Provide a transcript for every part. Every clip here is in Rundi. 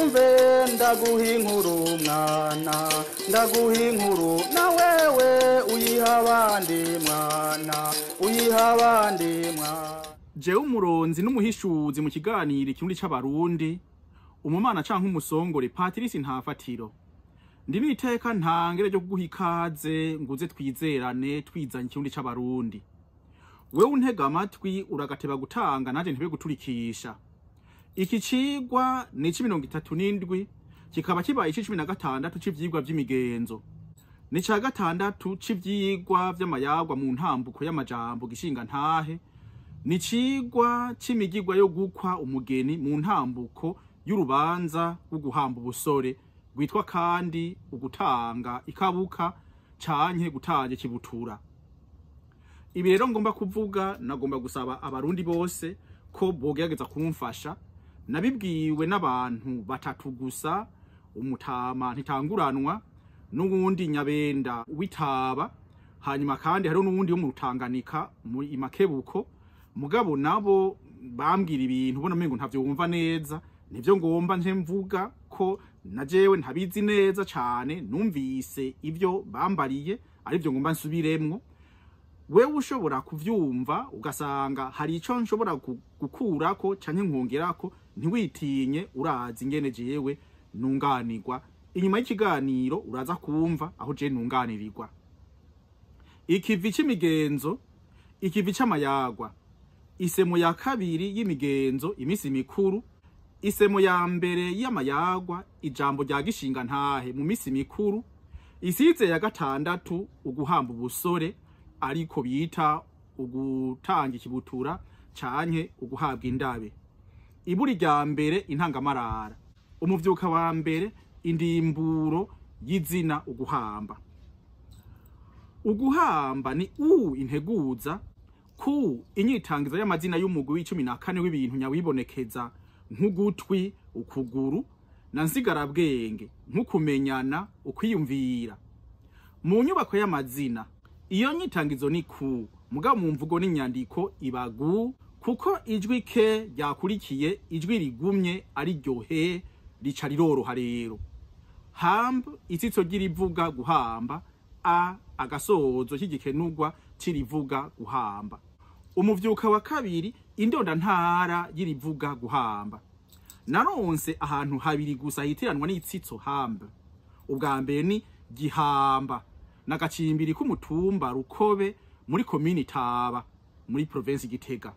Umve ndaguha inkuru mwana, ndaguha inkuru na wewe uyiha abandi mwana, uyiha abandi mwana. Jewe umuronzi n'umuhishuzi mu kiganiro Ikirundi c'Abarundi, umumana canke umusongore Patrice Ntafatiro. Ndi n'iteka ntangere ryo kuguha ikaze nguze twizerane twizanye Ikirundi c'Abarundi. Wewe untega amatwi uragateba gutanga nanje ntebe guturikisha. Iki cigwa ni ic'37 kikaba kibaye ic'16 c'ivyigwa vy'imigenzo. Ni ica gatandatu c'ivyigwa vy'amayagwa mu ntambuko y'amajambo gishinga ntahe. Ni icigwa c'imigigwa yo gukwa umugeni mu ntambuko y'urubanza rwo guhamba ubusore rwitwa kandi ugutanga ikabuka canke gutanga ikibutura. Ibi rero ngomba kuvuga, nagomba gusaba abarundi bose ko bogerageza kumfasha. Nabibwiwe n'abantu batatu gusa, umutama ntitanguranwa n'uwundi nyabenda witaba, hanyuma kandi hariho n'uwundi wo mu Rutanganika mu Imakebuko. Mugabo nabo bambwira ibintu ubona umengo ntavyo wumva neza, nivyo ngomba nje mvuga ko na jewe ntabizi neza cane, numvise ivyo bambariye arivyo ngomba nsubiremwo. Wewe ushobora kuvyumva ugasanga hari ico nshobora gukurako canke nkongerako, ntiwitinye, urazi ingene jewe nunganirwa. Inyuma y'ikiganiro uraza kumva aho je nunganirirwa. Ikivi c'imigenzo, ikivi c'amayagwa, isemo ya kabiri y'imigenzo, imisi mikuru, isemo ya mbere y'amayagwa, ijambo rya gishinga ntahe mu misi mikuru, isize ya gatandatu uguhamba ubusore ariko bita ugutanga ikibutura canke uguhabwa indabe. Iburi rya mbere intangamarara, umuvyuka wa mbere indimburo y'izina uguhamba. Uguhamba ni u integuza, ku inyitangizo y'amazina y'umugwi w'icumi na kane w'ibintu nyawibonekeza nk'ugutwi, ukuguru na nsigarabwenge, nk'ukumenyana, ukwiyumvira. Mu nyubako y'amazina iyo nyitangizo ni ku, mugabo mu mvugo n'inyandiko ibagu, kuko ijwi ke ryakurikiye ijwi rigumye ari ryo he rica riroroha. Rero hamb itsitso ry'irivuga guhamba, a agasozo k'igikenurwa c'irivuga guhamba. Umuvyuka wa kabiri indonda ntara y'irivuga guhamba. Naronse ahantu habiri gusa hitiranwa n'itsitso hamb. Ubwa mbere ni gihamba nagacimbiri k'umutumba Rukobe muri komini Taba muri provinsi Gitega.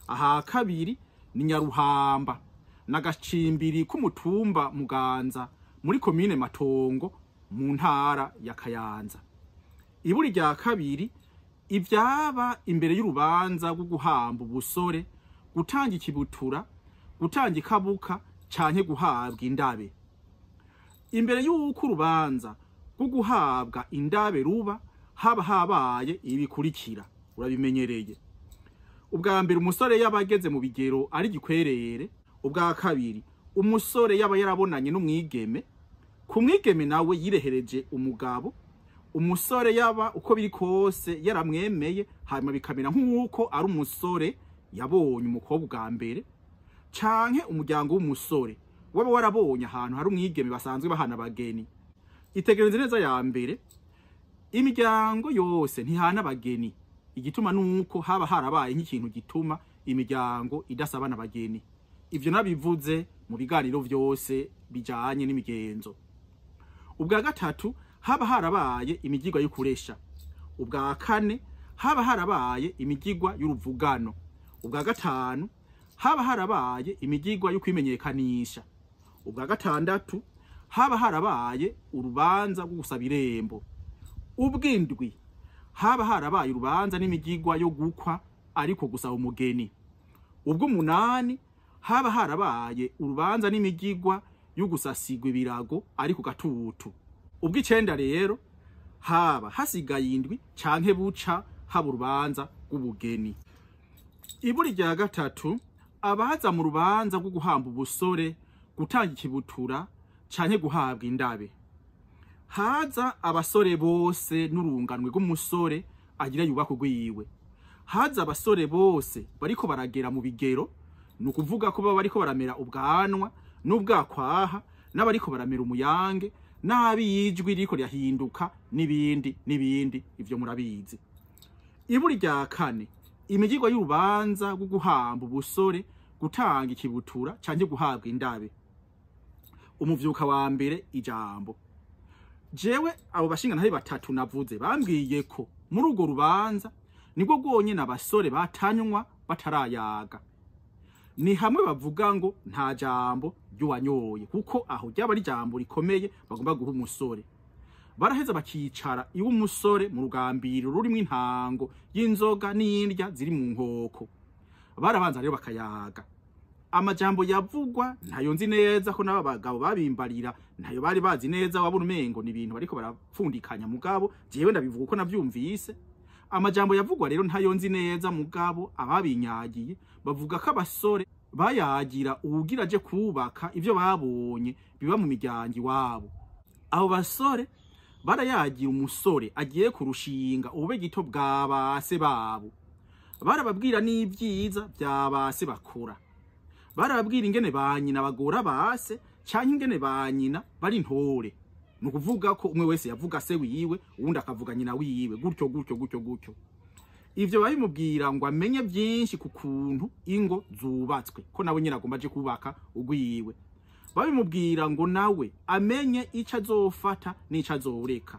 Aha kabiri ni Nyaruhamba nagacimbiri k'umutumba Muganza muri komine Matongo mu ntara ya Kayanza. Iburi rya kabiri ivyaba imbere y'urubanza rwo guhamba ubusore, gutanga ikibutura, gutanga ikabuka canke guhabwa indabe. Imbere y'uko urubanza rwo guhabwa indabe ruba, haba habaye ibikurikira, urabimenyereye. Ubwa mbere umusore yaba ageze mu bigero ari gikwerere. Ubwa kabiri umusore yaba yarabonanye n'umwigeme, ku mwigeme nawe yirehereje umugabo, umusore yaba uko biri kose yaramwemeye, hanyuma bikamera nk'uko ari umusore yabonye umukobwa bwa mbere, canke umuryango w'umusore waba warabonye ahantu hari umwigeme basanzwe bahana abageni. Itegereze neza ya mbere, imiryango yose ntihana abageni. Igituma nuko haba harabaye nk'ikintu gituma imiryango idasabana abageni. Ivyo nabivuze mu biganiro vyose bijanye n'imigenzo. Ubwa gatatu haba harabaye imigigwa y'ukuresha. Ubwa kane haba harabaye imigigwa y'uruvugano. Ubwa gatanu haba harabaye imigigwa y'ukwimenyekanisha. Ubwa gatandatu haba harabaye urubanza rwo gusaba irembo. Ubwindwi haba harabaye urubanza n'imigigwa yo gukwa ariko gusaba umugeni. Ubw'umunani haba harabaye urubanza n'imigigwa yo gusasigwa ibirago ariko gatutu. Ubw'icenda rero haba hasigaye indwi canke buca haba urubanza rw'ubugeni. Iburi rya gatatu abaza mu rubanza rwo guhamba ubusore, gutanga ikibutura canke guhabwa indabe. Haza abasore bose n'urunganwe rw'umusore agira yubaka urwiwe. Haza abasore bose bariko baragera mu bigero, ni ukuvuga ko baba bariko baramera ubwanwa n'ubwakwaha n'abariko baramera umuyange nabi yijwi ririko rirahinduka n'ibindi n'ibindi, ivyo murabizi. Iburi rya kane, imigirwa y'urubanza rwo guhamba ubusore, gutanga ikibutura canke guhabwa indabe. Umuvyuka wa mbere, ijambo. Jewe abo bashingantahe batatu navuze bambwiye ko muri urwo rubanza nibwo rwonyene abasore batanywa batarayaga. Ni hamwe bavuga ngo nta jambo ry'uwanyoye, kuko aho ryaba ari ijambo rikomeye bagomba guha umusore. Baraheza bakicara iwe umusore mu rugambiriro rurimwo intango y'inzoga n'indya ziri mu nkoko. Barabanza rero bakayaga. Amajambo yavugwa ntayo nzi neza ko n'aba bagabo babimbarira ntayo bari bazi neza, wabona umengo ni ibintu bariko barapfundikanya, mugabo jewe ndabivuga uko navyumvise. Amajambo yavugwa rero ntayo nzi neza, mugabo ababinyagiye bavuga ko abasore bayagira uwugira aje kubaka ivyo babonye biba mu miryango iwabo. Abo basore barayagira umusore agiye kurushinga ubube gito bwa base babo. Barababwira n'ivyiza vya base bakora. Barababwira ingene ba nyina bagora base canke ingene ba nyina bari intore. Ni ukuvuga ko umwe wese yavuga se wiwe, uwundi akavuga nyina wiwe, gutyo gutyo gutyo gutyo. Ivyo babimubwira ngo amenye vyinshi ku kuntu ingo zubatswe, ko nawe nyine agomba aje kubaka ugwiwe. Babimubwira ngo nawe amenye ico azofata n'ico azoreka.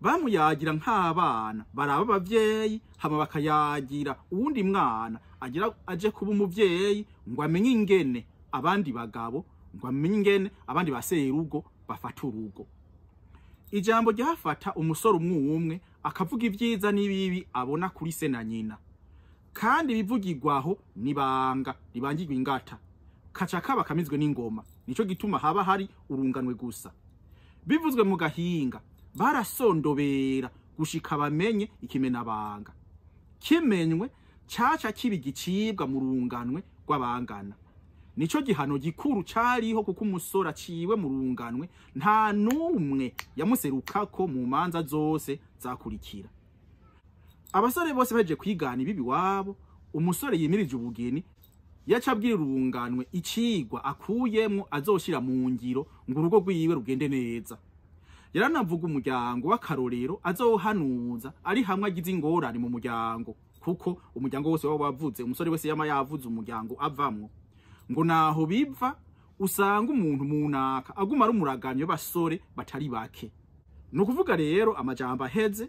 Bamuyagira nk'abana baraba abavyeyi, hama bakayagira uwundi mwana agira aje kuba umuvyeyi ngo amenye ingene abandi bagabo, ngo amenye ingene abandi baserugo bafata urugo. Ijambo ryafata umusore umwe umwe akavuga ivyiza n'ibibi abona kuri se na nyina, kandi bivugirwaho nibanga ribangirwa ingata, kaca kaba kamizwe n'ingoma. Nico gituma haba hari urunganwe gusa. Bivuzwe mu gahinga barasondobera gushika bamenye ikimenabanga. Kimenywe caca kiba igicibwa mu runganwe rw'abangana. Nico gihano gikuru cariho, kuko umusore aciwe mu runganwe nta numwe yamuserukako mu manza zose zakurikira. Abasore bose baje kwigana ibibi wabo, umusore yimirije ubugeni yaca abwira urunganwe icigwa akuyemwo azoshira mu ngiro ngo urugo rwiwe rugende neza. Yaranavuga umuryango w'akarorero azohanuza ari hamwe agize ingorane mu muryango, kuko umuryango wose waba wavuze, umusore wese yama yavuze umuryango avamwo. Ngo naho biva usanga umuntu munaka aguma ari umuraganyo basore batari bake. Ni ukuvuga rero amajambo aheze,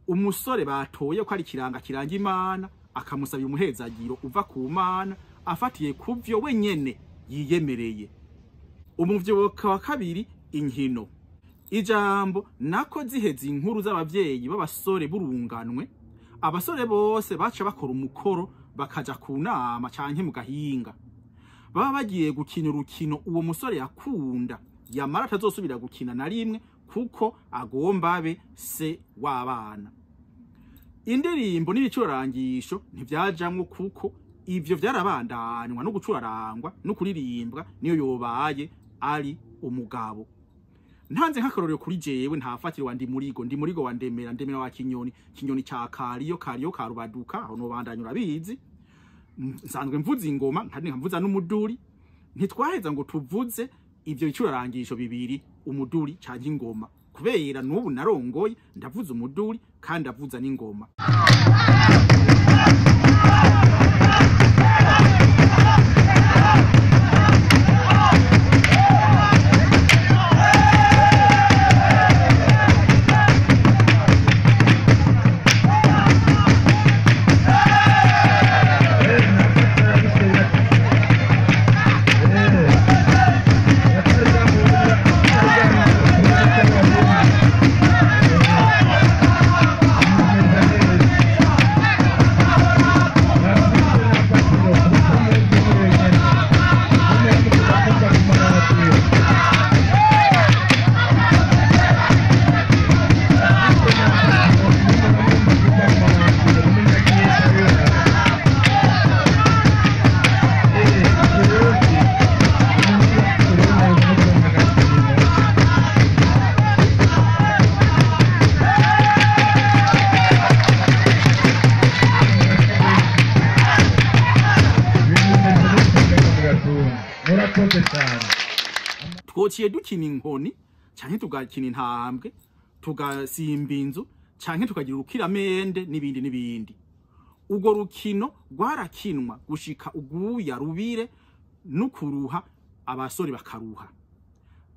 umusore batoye ko ari kiranga kiranga Imana, akamusabira umuhezagiro uva ku Mana afatiye kuvyo wenyene yiyemereye. Umuvyibuka wa kabiri, inkino. Ijambo nako ziheze inkuru z'abavyeyi b'abasore burunganwe, abasore bose baca bakora umukoro bakaja ku nama canke mu gahinga. Baba bagiye gukina urukino uwo musore yakunda, yamara atazosubira gukina na rimwe kuko agomba abe se w'abana. Indirimbo n'ibicurarangisho ntivyajamwo kuko ivyo vyarabandanywa no gucurarangwa no kuririmbwa niyo yobaye ari umugabo. Ntanze nk'akarorero kuri jewe ntafatira wa Ndimurigo, Ndimurigo wa Ndemera, Ndemera wa Kinyoni, Kinyoni ca Kariyo, Kariyo ka Rubaduka, aho nobandanya urabizi. Nsanzwe mvuza ingoma, nkandi nkamvuza n'umuduri. Ntitwaheza ngo tuvuze ivyo bicurarangisho bibiri, umuduri canke ingoma, kubera n'ubu narongoye ndavuza umuduri kandi ndavuza n'ingoma. Yeah. Murakoze cyane. Twociye dukina inkoni canke tugakina intambwe, tugasimba inzu canke tukagira urukiramende n'ibindi n'ibindi. Urwo rukino rwarakinwa gushika uguya rubire n'ukuruha, abasore bakaruha.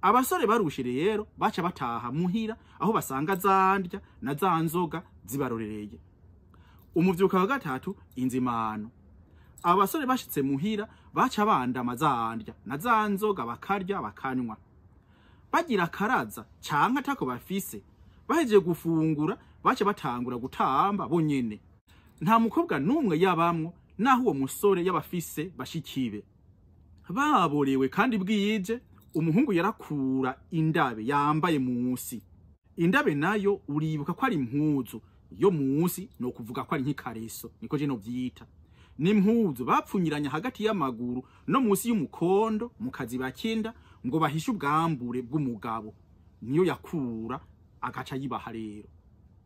Abasore barushe rero baca bataha muhira aho basanga zandya na za nzoga zibarorereye. Umuvyuka wa gatatu, inzimano. Abasore bashitse muhira baca bandama zandya na za nzoga, bakarya bakanywa, bagira akaraza canke atako bafise. Bahejeje gufungura baca batangura gutamba bonyene, nta mukobwa n'umwe yabamwo, naho uwo musore yabafise bashikibe baborewe. Kandi bwije umuhungu yarakura indabe yambaye musi. Indabe nayo uribuka ko ari impuzu yo musi, no kuvuga ko ari nk'ikareso, niko je novyita. Ni impuzu bapfunyiranya hagati y'amaguru no musi y'umukondo mu kazi bakinda ngo bahishe ubwambure bw'umugabo. Niyo yakura agaca yibaha. Rero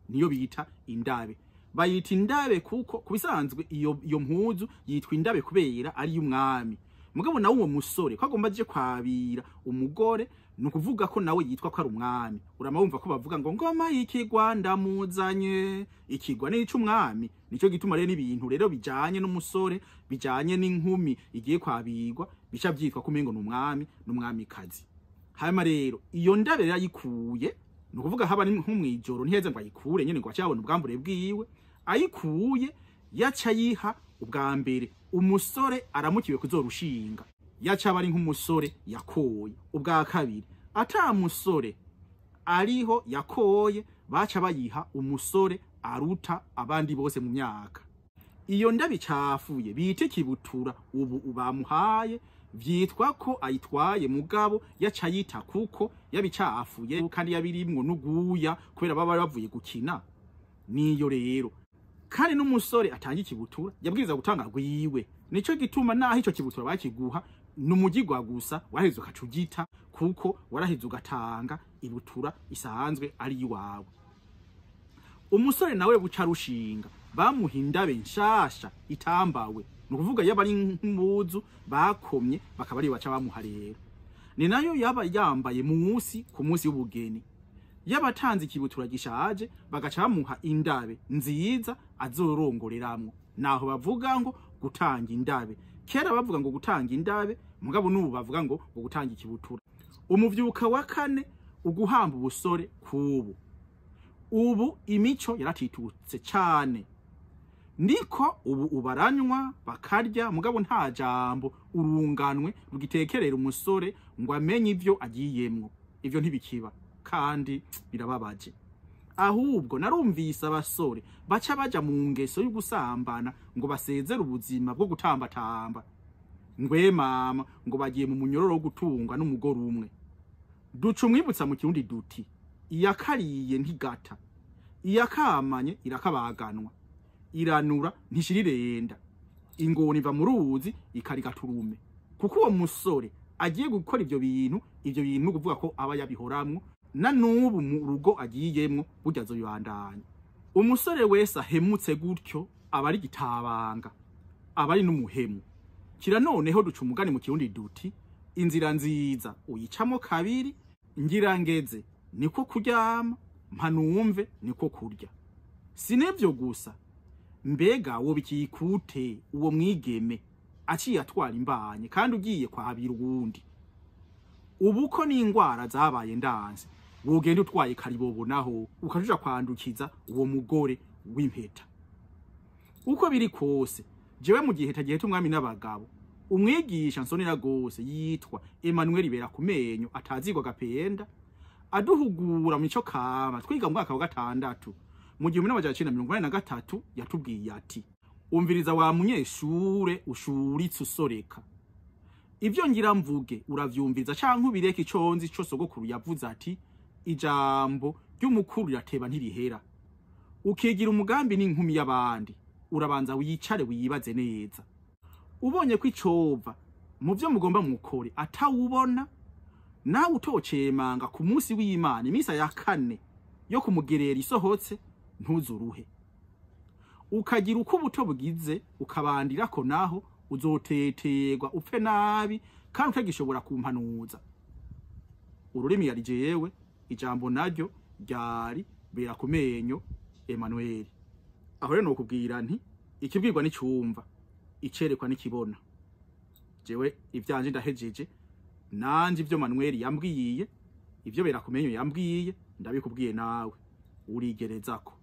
niyo bita indabe. Bayita indabe kuko kubisanzwe iyo mpuzu yitwa indabe kubera ari y'umwami. Mugabo nawe uwo musore ko agomba aje kwabira umugore, ni ukuvuga ko nawe yitwa ko ari umwami. Urama wumva ko bavuga ngo ngoma y'ikigwa ndamuzanye, ikigwa ni ic'umwami. Nico gituma rero n'ibintu rero bijanye n'umusore, bijanye n'inkumi igiye kwabirwa, bica vyitwa ko umengo ni umwami n'umwamikazi. Hanyuma rero iyo ndabe rero ayikuye, ni ukuvuga haba ni nko mw'ijoro, ntiheze ngo ayikure nyene ngo ace yabona ubwambure bwiwe. Ayikuye yaca ayiha ubwa mbere umusore aramukiwe kuzorushinga, yaca aba ari nk'umusore yakoye. Ubwa kabiri, ata musore ariho yakoye, baca bayiha umusore aruta abandi bose mu myaka. Iyo ndabicafuye bita ikibutura ubu bamuhaye, vyitwa ko ayitwaye, mugabo yaca ayita kuko yabicafuye kandi yabirimwo n'uguya kubera baba bavuye gukina. Niyo rero kandi n'umusore atanga ikibutura yabwiriza gutanga rwiwe. Nico gituma naho ico kibutura bakiguha n'umugigwa gusa, waraheze ugaca ugita, kuko waraheze ugatanga ibutura isanzwe ari iwawe. Umusore nawe buca rushinga bamuha indabe nshasha itambawe, ni ukuvuga yaba ari nk'impuzu bakomye bakaba ari baca bamuha. Rero ni nayo yaba yambaye munsi ku munsi w'ubugeni. Yabatanze ikibutura gishaje bagaca bamuha indabe nziza azorongoreramwo. Naho bavuga ngo gutanga indabe. Kera bavuga ngo gutanga indabe, mugabo n'ubu bavuga ngo gutanga ikibutura. Umuvyuka wa kane, uguhamba ubusore kubu. Ubu imico yaratitutse cane, niko ubu ubaranywa bakarya, mugabo nta jambo urunganwe rugitekerera umusore ngo amenye ivyo agiyemwo. Ivyo ntibikiba kandi birababaje. Ahubwo narumvise abasore baca baja mu ngeso yo gusambana ngo basezere ubuzima bwo gutambatamba, ngwe mama ngo bagiye mu munyororo wo gutungwa n'umugore umwe. Duca umwibutsa mu Kirundi duti: iyakariye ntigata, iyakamanye irakabaganwa, iranura ntishira, ingona iva mu ruzi ikarigaturume. Kuko uwo musore agiye gukora ivyo bintu, ivyo bintu kuvuga ko aba yabihoramwo, na n'ubu mu rugo agiyemwo burya azoyibandanya. Umusore wese ahemutse gutyo aba ari gitabanga, aba ari n'umuhemu. Kira noneho duca umugani mu Kirundi duti: inzira nziza uyicamo kabiri. Ngira ngeze niko kuryama, mpanumve niko kurya. Si n'ivyo gusa, mbega wo bikikute uwo mwigeme aciye atwara imbanye kandi ugiye kwahabira uwundi? Ubu ko n'ingwara zabaye ndanze, wogenda utwaye karibobo naho ukajuja kwandukiza uwo mugore w'impeta. Uko biri kose, jewe mu gihe tagiheta umwami n'abagabo, umwigisha nsonera gose yitwa Emmanuel Bera kumenyo atazigwa gapenda, aduhugura mu ico kama twiga mu mwaka wa gatandatu mu 1983, yatubwiye ati: "Umviriza wa munyeshure ushuritse usoreka, ivyo ngira mvuge uravyumviriza canke ubireke. Ico nzi co sogokuru yavuze ati: ijambo ry'umukuru rirateba ntirihera. Ukigira umugambi n'inkumi y'abandi, urabanza wicare wibaze neza. Ubonye ko icova mu vyo mugomba mukore atawubona, nawe utocemanga ku munsi w'Imana imisa ya kane yo kumugerera isohotse, ntuzuruhe. Ukagira uko ubuto bugize ukabandirako, naho uzoteterwa upfe nabi." kandi utagishobora kumpanuza. Ururimi yari jewe, ijambo naryo ryari Berakumenyo Emmanuel. Aho rero nokubwira nti ikibwirwa n'icyumva, icerekwa n'ikibona. Jewe ivyanje ndahejeje, nanje ivyo Manuel yambwiye, ivyo Berakumenyo yambwiye ndabikubwiye, nawe urigerezako.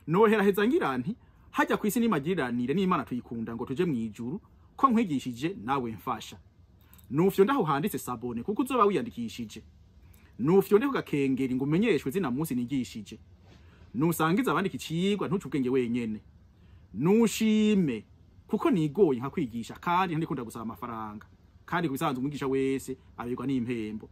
Noheraheza ngira nti hajya kwisi nimagiriranire n'Imana tuyikunda ngo tuje mwijuru, ko nkwigishije nawe mfasha. Nufyo ndaho handitse s'abonner kuko uzoba wiyandikishije. Nufyo ndeko gakengeri ngo umenyeshwe zina munsi nigishije. Nusangiza abandi ikicigwa, ntuce ubwenge wenyene. Nushime kuko nigoye nka kwigisha kandi ntandikunda gusaba amafaranga, kandi kubisanzwe umwigisha wese abirwa n'impembo.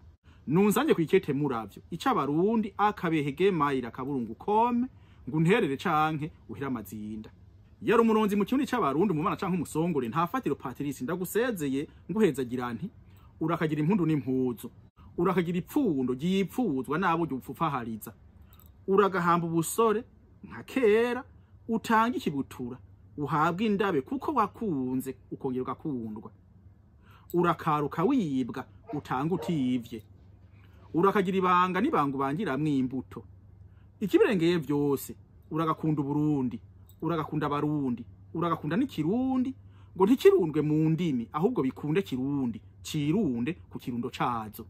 Nunsange kwikete muravyo icabarundi akabehege mail akaburungu com ngo unterere canke uhira amazinda. Yari umuronzi mu kirundi c'abarundi, mu mana canke umusongore ntafatiro Patrice, ndagusezeye nguhezagira nti urakagira impundu n'impuzu, urakagira ipfundo ryipfuzwa nabo upfupfahariza, uragahamba ubusore nka kera, utanga ikibutura uhabwa indabe kuko wakunze ukongera ugakundwa, urakaruka wibwa utanga utivye, urakagira ibanga n'ibanga ubangiramwo imbuto. Ikibirengeye vyose, uragakunda Uburundi, uragakunda abarundi, uragakunda n'ikirundi ngo ntikirundwe mu ndimi, ahubwo bikunde kirundi cirunde ku kirundo cazo.